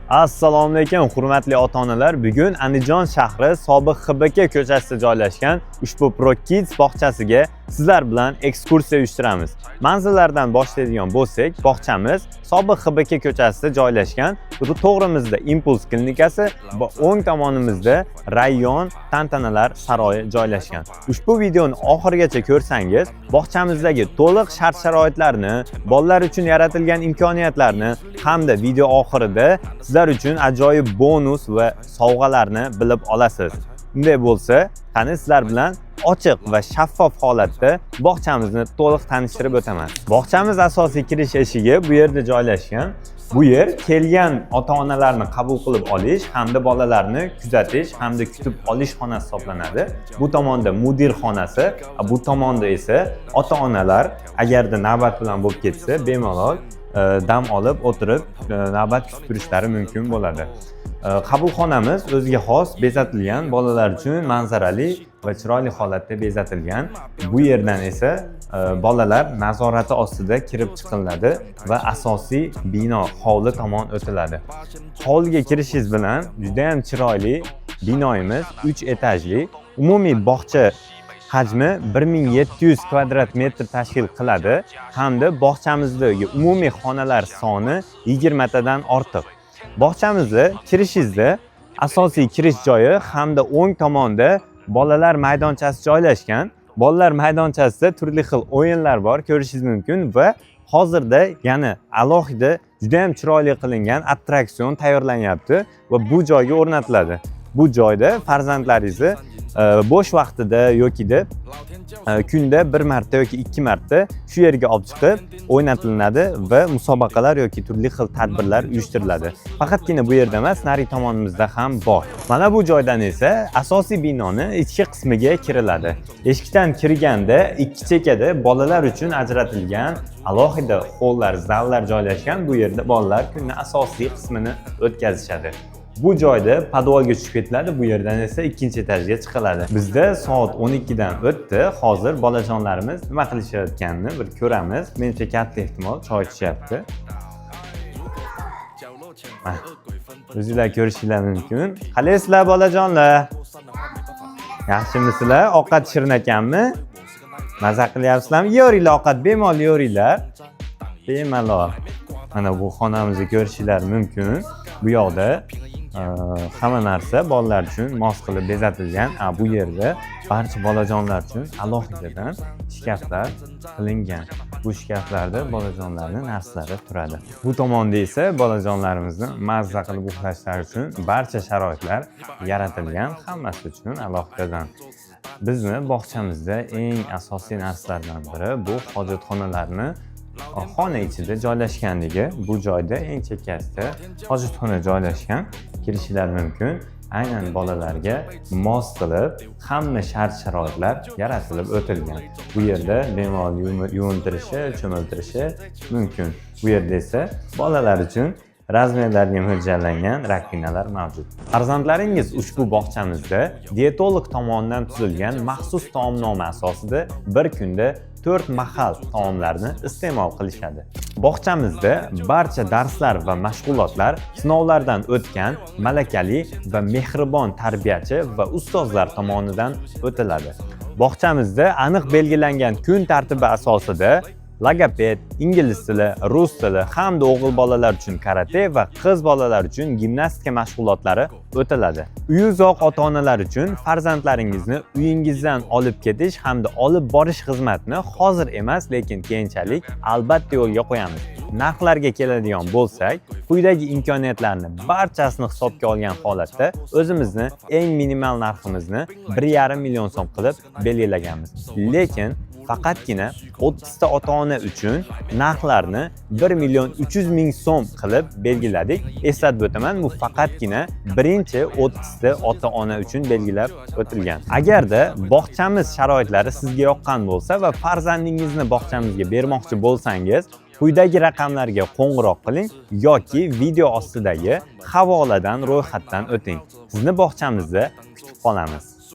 Assalomu alaykum, hurmatli ota-onalar. Bugun Andijon shahri, sobiq XBK ko'chasida joylashgan ushbu Pro Kids bog'chasiga sizlar bilan ekskursiya uyushtiramiz. Manzillardan boshlaydigan bo'lsak, bog'chamiz sobiq XBK ko'chasida joylashgan. Bu to'g'rimizda Impuls klinikasi va o'ng tomonimizda Rayyon tantanalar saroyi joylashgan. Ushbu videoni oxirigacha ko'rsangiz, bog'chamizdagi to'liq shart-sharoitlarni, bolalar uchun yaratilgan imkoniyatlarni hamda video oxirida sizlar uchun ajoyib bonus va sovg'alarni bilib olasiz. Unday bo'lsa, qani, sizlar bilan ochiq va shaffof holatda bog'chamizni to'liq tanishtirib o'taman. Bog'chamiz asosiy kirish eshigi bu yerda joylashgan. Bu yer kelgan ota-onalarni qabul qilib olish hamda bolalarni kuzatish hamda kutib olish xonasi hisoblanadi. Bu tomonda mudir xonasi, bu tomonda esa ota-onalar agarda navbat bilan bo'lib ketsa, bemalol dam olib o'tirib, navbat kutib turishlari mumkin bo'ladi. Qabulxonamiz o'ziga xos bezatilgan, bolalar uchun manzarali va chiroyli holatda bezatilgan. Bu yerdan esa bolalar nazorati ostida kirib chiqiladi va asosiy bino, hovli tomon o'tiladi. Hovliga kirishingiz bilan juda ham chiroyli binoyimiz 3 etajli. Umumiy bog'cha hajmi 1700 kvadrat metr tashkil qiladi hamda bog'chamizdagi umumiy xonalar soni 20 tadan ortiq. Bog'chamizda kirishingizda asosiy kirish joyi hamda o'ng tomonda bolalar maydonchasi joylashgan. Bolalar maydonchasida turli xil o'yinlar bor, ko'rishingiz mumkin va hozirda yana alohida juda ham chiroyli qilingan attraksion tayyorlanyapti va bu joyga o'rnatiladi. Bu joyda farzandlaringizni bo'sh vaqtida yokida kunda bir marta yoki ikki marta shu yerga olib chiqib o'ynatilinadi va musobaqalar yoki turli xil tadbirlar uyushtiriladi. Faqatgina bu yerda emas, narigi tomonimizda ham bor. Mana bu joydan esa asosiy binoni ichki qismiga kiriladi. Eshikdan kirganda ikki chekkada bolalar uchun ajratilgan alohida hollar, zallar joylashgan. Bu yerda bolalar kunni asosiy qismini o'tkazishadi. Bu joyda podvalga tushib ketiladi, bu yerdan esa ikkinchi etajga chiqiladi. Bizda soat 12 dan o'tdi. Hozir bolajonlarimiz nima qilishayotganini bir ko'ramiz. Menimcha, katta ehtimol choy ichishyapti. Mana, o'zinglar ko'rishinglar mumkin. Qalaysizlar, bolajonlar? Yaxshimisizlar? Ovqat shirin ekanmi? Maza qilyapsizlarmi? Yeringlar ovqat, bemalol yeringlar. Bemalol. Mana bu xonamizni ko'rishinglar mumkin. Bu yoqda hamma narsa bolalar uchun mos qilib bezatilgan. A bu yerda barcha bolajonlar uchun alohidadan shkaflar qilingan. Bu shkaflarda bolajonlarning narsalari turadi. Bu tomonda esa bolajonlarimizni mazza qilib uxlashlari uchun barcha sharoitlar yaratilgan, hammasi uchun alohidadan. Bizni bog'chamizda eng asosiy narsalardan biri bu hojatxonalarni xona ichida joylashganligi. Bu joyda eng chekkasida hojatxona joylashgan, kirishinglar mumkin. Aynan bolalarga mos qilib hamma shart sharoitlar yaratilib o'tilgan. Bu yerda bemalol yuvintirishi, cho'miltirishi mumkin. Bu yerda esa bolalar uchun razmerlarga mo'ljallangan rakvinalar mavjud. Farzandlaringiz ushbu bog'chamizda diyetolog tomonidan tuzilgan maxsus taomnoma asosida bir kunda 4 mahal taomlarni iste'mol qilishadi. Bog'chamizda barcha darslar va mashg'ulotlar sinovlardan o'tgan malakali va mehribon tarbiyachi va ustozlar tomonidan o'tiladi. Bog'chamizda aniq belgilangan kun tartibi asosida logoped, ingliz tili, rus tili hamda o'g'il bolalar uchun karate va qiz bolalar uchun gimnastika mashg'ulotlari o'tiladi. Uyi uzoq ota-onalar uchun farzandlaringizni uyingizdan olib ketish hamda olib borish xizmatini hozir emas, lekin keyinchalik albatta yo'lga qo'yamiz. Narxlarga keladigan bo'lsak, quyidagi imkoniyatlarni barchasini hisobga olgan holatda o'zimizni eng minimal narximizni 1,5 million so'm qilib belgilaganmiz. Lekin faqatgina 30 ta ota-ona uchun narxlarni 1 million 300 ming so'm qilib belgiladik. Eslatib o'taman, bu faqatgina birinchi 30 ta ota-ona uchun belgilab o'tilgan. Agarda bog'chamiz sharoitlari sizga yoqqan bo'lsa va farzandingizni bog'chamizga bermoqchi bo'lsangiz, quyidagi raqamlarga qo'ng'iroq qiling yoki video ostidagi havoladan ro'yxatdan o'ting. Sizni bog'chamizda kutib qolamiz.